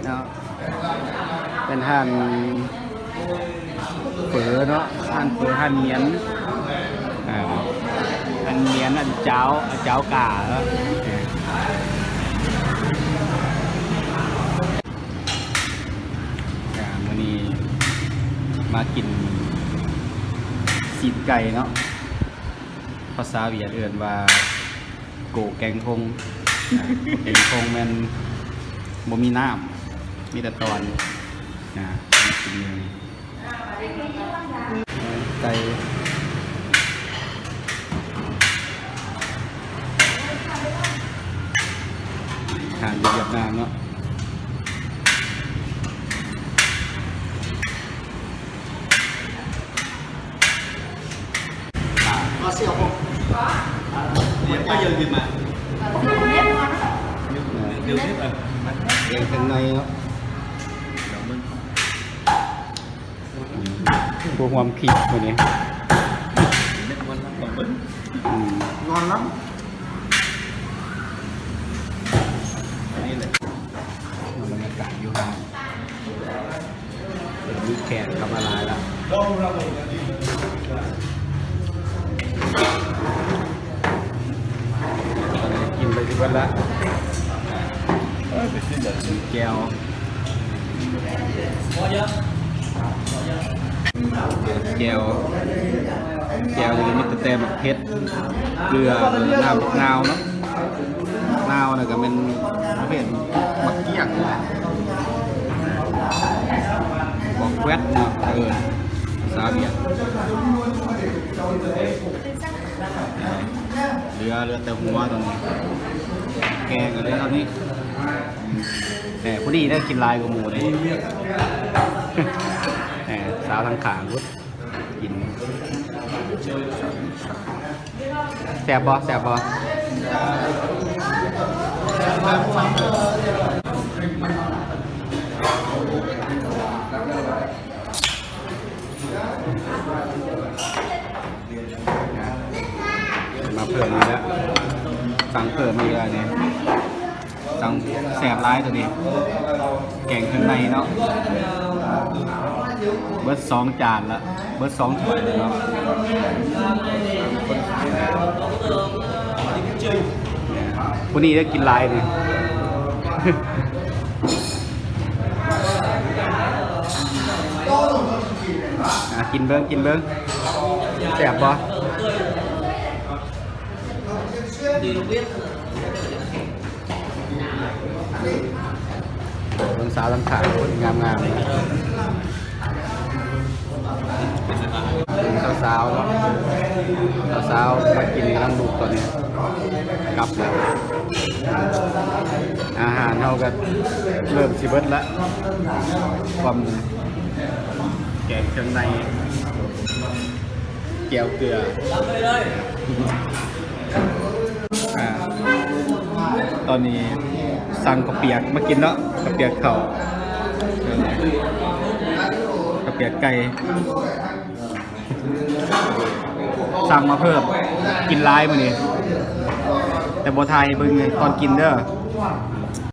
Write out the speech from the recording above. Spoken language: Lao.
ເນາະ ເປັນຮ້ານເຝີເນາະ ຮ້ານເຝີ ຮ້ານໝຽນ ອ່າ ອັນໝຽນ ອັນຈາວ ອັນຈາວກາເນາະ. ອ່າ ມື້ນີ້ມາກິນຊີ້ນໄກ່ເນາະ ພາສາຫວຽດເອີ້ນວ່າ ໂກແກງຄົງ ແກງຄົງແມ່ນບໍ່ມີນ້ຳ ມີແຕ່ຕອນ ອ່າ ກິນຢູ່ນີ້ ໄກ່ ອາຫານເຫວີຍດນາມເນາະ. ເອົາເສື້ອພວກ ເອົາເສື້ອໄປ ເດີນຂຶ້ນໃນເນາະ ຜູ້ຮ່ວມຄລິບມື້ນີ້ ອືມ ນອນລຳ ອັນນີ້ແຫຼະ ບັນຍາກາດຢູ່ຮ້ານ ມີແຂກເຂົ້າມາຫຼາຍລະ ຕອນນີ້ກິນໄປຊິເບິດລະ ແຈ່ວ ແຈ່ວ ແຈ່ວນີ້ມີແຕ່ໝາກເຜັດ ເກືອ ແລ້ວກະນ້ຳບັກນາວເນາະ. ນາວນັ້ນກະແມ່ນປະເພດໝາກກ້ຽງນີ້ແຫຼະ ບອກແວັດເນາະ ເອີ ພາສາຫວຽດ. ເຫຼືອ ເຫຼືອແຕ່ຫົວຕອນນີ້ ແກງກະເຫຼືອເທົ່ານີ້. ແໝ່ ຜູ້ນີ້ໄດ້ກິນຫຼາຍກວ່າໝູ່ເດ້ ແໝ່ ສາວທາງຂ້າງພຸ້ນ ກິນ ແຊບບໍ່ ແຊບບໍ່? ມາເພີ່ມອີກແລ້ວ ສັ່ງເພີ່ມອີກແລ້ວນີ້. ສັ່ງແຊບຫຼາຍໂຕນີ້ ແກງເຄື່ອງໃນເນາະ ເບິດສອງຈານລະ ເບິດສອງຖ້ວຍເລີຍເນາະ. ຜູ້ນີ້ໄດ້ກິນຫຼາຍນີ້ ອ່າ ກິນເບິ່ງ ກິນເບິ່ງ ແຊບບໍ່? ເບິ່ງສາວທາງຂ້າງ ງາມໆ ສາວໆ ເນາະ ສາວໆ ມາກິນກຳລັງລຸກຕອນນີ້ ກັບແລ້ວ ອາຫານເຮົາກະເລີ່ມຊິເບິດລະ ຄວາມ ແກງເຄື່ອງໃນ ແຈ່ວເກືອ ອ່າ ຕອນນີ້ສັ່ງເຂົ້າປຽກມາກິນເນາະ ເຂົ້າປຽກເຂົ້າ ເຂົ້າປຽກໄກ່ ສັ່ງມາເພີ່ມ ກິນຫຼາຍມື້ນີ້ ແຕ່ບໍ່ຖ່າຍໃຫ້ເບິ່ງຕອນກິນເດີ.